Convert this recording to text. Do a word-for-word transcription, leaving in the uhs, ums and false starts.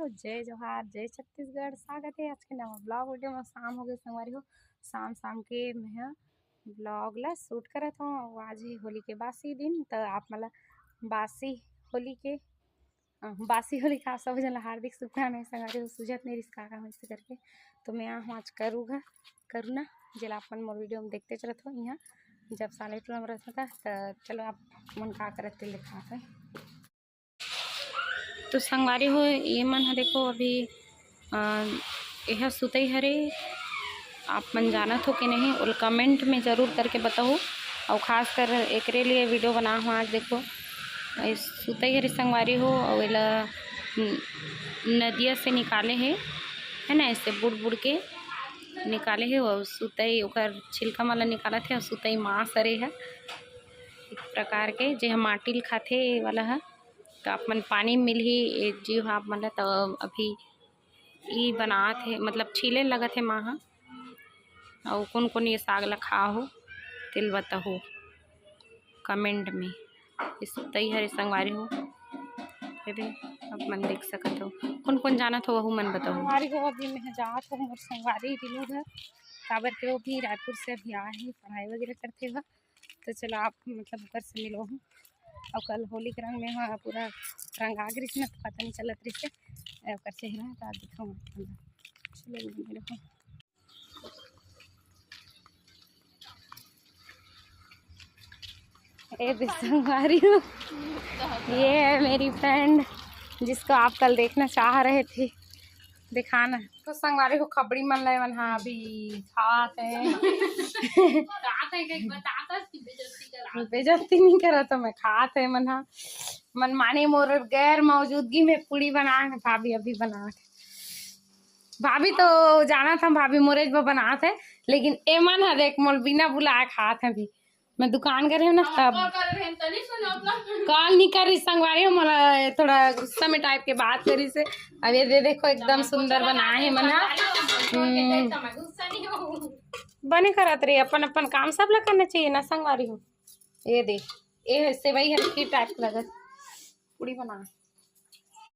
जय जोहार, जय छत्तीसगढ़। स्वागत है आज के नवा vlog video में। शाम हो गए संगवारी हो, शाम शाम के मैं vlog ला shoot करत हूँ। आज ही होली के बासी दिन, तो आप मन ला बासी होली के, अ, बासी होली का आप सब जन ला हार्दिक शुभकामनाएं संगवारी हो। सूझत नहीं रिस का का होइसे करके, तो मैं आहूँ आज करूँगा करूना, जेला आप मन मोर video में देखते चलत हो। यहाँ जब साले टोला में रहता था, तो चलो आप मन का करत ते दिखाते हैं। तो संगवारी हो, ये मन ह देखो अभी, अ, एह सुतई हरे, आप मन जानत हो कि नहीं, ओला comment में जरूर करके बताओ। और खास कर एकरे लिए video बना हूँ आज। देखो, ये सुतई हरे संगवारी हो, और एला न-, नदिया से निकाले हे, है ना, ऐसे बुड़ बुड़ के निकाले हे। और सुतई ओकर छिलका मन ला निकालत हे, और सुतई मांस हरे ह एक प्रकार के, जे ह माटी ल खाथे, ये वाला ह। तो आप मन पानी मिलही, ए जीव ह आप मन ला, तो अभी ई बनात हे, मतलब छीले लगत हे माँ ह। अउ कोन कोन ये साग ला खाहो, तेल बताहो comment में। ये सुतई हरे संगवारी हो, ये दे, आप मन देख सकत हो। कोन कोन जानत हो, वहू मन बताहो। संगवारी हो, अभी मैं जात हूँ मोर संगवारी बिलू घर, काबर के वो भी रायपुर से अभी आए हैं, पढ़ाई वगैरह करते हुए। तो चलो आप मतलब ओकर से मिलो हूँ। और कल होली के रंग में वहाँ पूरा रंगा गिरिस ना, तो पता नहीं चलत रिस से ओकर चेहरा, तो आप दिखाऊँ आप मन ला। चलो मिलो हूँ। ए दे संगवारी हो, ये है मेरी friend जिसको आप कल देखना चाह रहे थे, दिखाना। तो संगवारी हो, खबड़ी मन ला मन हा अभी खात है। खात है, कहीं बताता कि बेइज्जती करा। बेइज्जती नहीं करा तो मैं खात है मन हा। मन माने मोर गैर मौजूदगी में पूड़ी बना है भाभी, अभी बना है। भाभी तो जाना था, भाभी मोरेज वो बनात है, लेकिन एमन हा देख मोल बिना बुलाए खात है अभी। मैं दुकान करे हूँ ना, तब कॉल नहीं कर रही संगवारी हो, मोला थोड़ा गुस्सा में type के बात करी से। अब ये दे देखो, एकदम सुंदर बनाए है मन हा। हम्म, बने करत रही, अपन अपन काम सब ला करना चाहिए ना संगवारी हो। ये दे, ये सेवई है खीर type लगत, पूड़ी बना।